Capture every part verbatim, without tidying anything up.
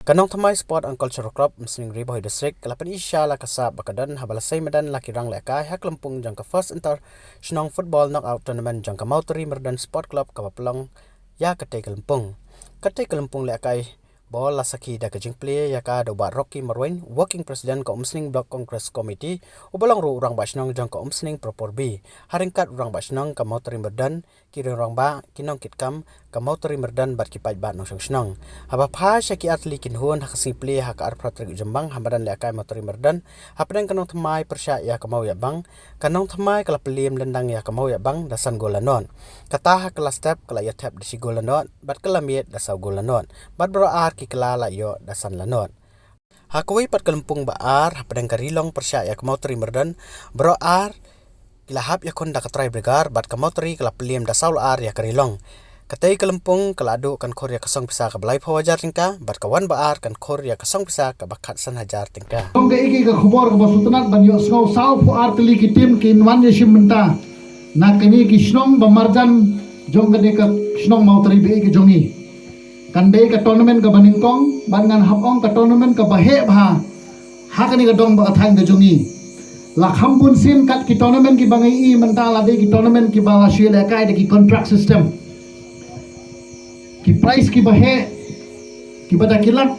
Ka Nongthymmai Sport and Cultural Club, Umsning, Ri Bhoi District, ka la pyni shisha la ka sap ba ka don haba la sei madan la ki rang lehkai ha ka lympung jong ka First Inter Shnong Football Knockout Tournament jong ka Mawtari Myrdon Sport Club kaba pynlong ïa katei ka lympung. Katei ka lympung lehkai ball la sakhi da ka jingplie ïa ka da u Bah Rocky Marwein, Working President ka Umsning Block Congress Committee, uba long ruh u Rangbah Shnong jong ka Umsning Propor B, ha ryngkat u Rangbah Shnong ka Mawtari Myrdon, ki rangbah, ki nongkitkam ka Mawtari Myrdon bad ki paidbah nongshong shnong. Haba phai sha ki artylli ki khynhun ha ka sngi plie ha ka arphew phra tarik u Jymmang ha madan lehkai Mawtari Myrdon, hapdeng ka Nongthymmai pyrshah ïa ka Mawïabang, ka Nongthymmai ka la pynliem lyndang ïa ka Mawïabang da san gol la nod. Kata ha ka la step ka la ïa thep da shi gol la nod bad ka la miet da saw gol la nod, bad baroh ar ki kylla la ïoh da san la nod. Ha kawei pat ka lympung ba ar, hapdeng ka Ri Long pyrshah ïa ka Mawtari Myrdon, baroh ar ki la hap ïakhun da ka tiebreaker bad ka Mawtari ka la pynliem da saw la ar ïa ka Ri Long. Katei ka lympung ka la duh kan khur ïa ka song pisa kaba laiphew hajar tyngka bad ka wan ba ar kan khur ïa ka song pisa kaba khatsan hajar tyngka. Tang kaei kaei ka khubor kaba sngewtynnat ban ïohsngew, sawphew ar tylli ki tim kin wan ïashim bynta na kine ki shnong ba marjan jong kane ka shnong Mawtari Baieit ka jong ngi. Kan dei ka tournament kaba nyngkong, bad ngan hap ong ka tournament kaba heh bha ha kane ka dong bad ka thaiñ ka jong ngi. La kham bun sien kat ki tournament kiba ngi ïohi mynta la dei ki tournament kiba la shu lehkai da ki contract system. Ki prize kiba heh, kiba da ki lak,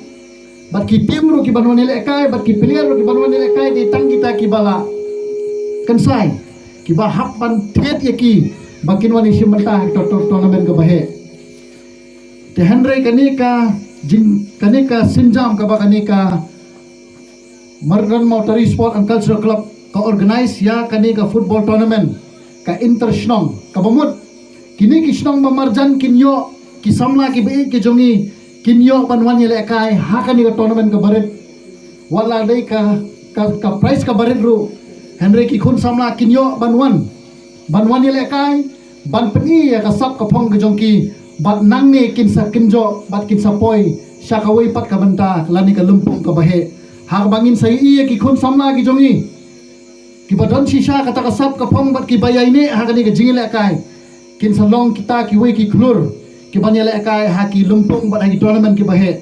bad ki tim ruh kiban wan ïalehkai, bad ki player ruh kiban wan ïalehkai, dei tang kita kiba la kynsai, kiba hap ban thied ïa ki ba kin wan ïashim bynta ha ka tor-, tor-, tournament kaba heh. Te hynrei kane ka jing, kane ka sienjam kaba kane ka Myrdon Mawtari Sport and Cultural Club ka organize ïa kane ka football tournament, ka inter shnong, kaba mut kine ki shnong ba marjan kin ïoh, ki samla kiba ïeit ki jong ngi kin ïoh ban wan ïalehkai ha kane ka tournament kaba rit. Wat la dei ka, ka, ka prize kaba rit ruh, hynrei ki khun samla kin ïoh ban wan, ban wan ïalehkai, ban pyni ïa ka sap ka phong ka jong ki, bad nangne kin sa kynjoh bad kin sa poi sha kawei pat ka bynta lane ka lympung kaba heh. Ha kaba ngin sa ïohi ïa ki khun samla ki jong ngi kiba don shisha kata ka sap ka phong bad kiba ïaineh ha kane ka jingïalehkai, kin sa long kita kiwei ki khlur kiban ïalehkai ha ki lympung bad ha ki tournament kiba heh.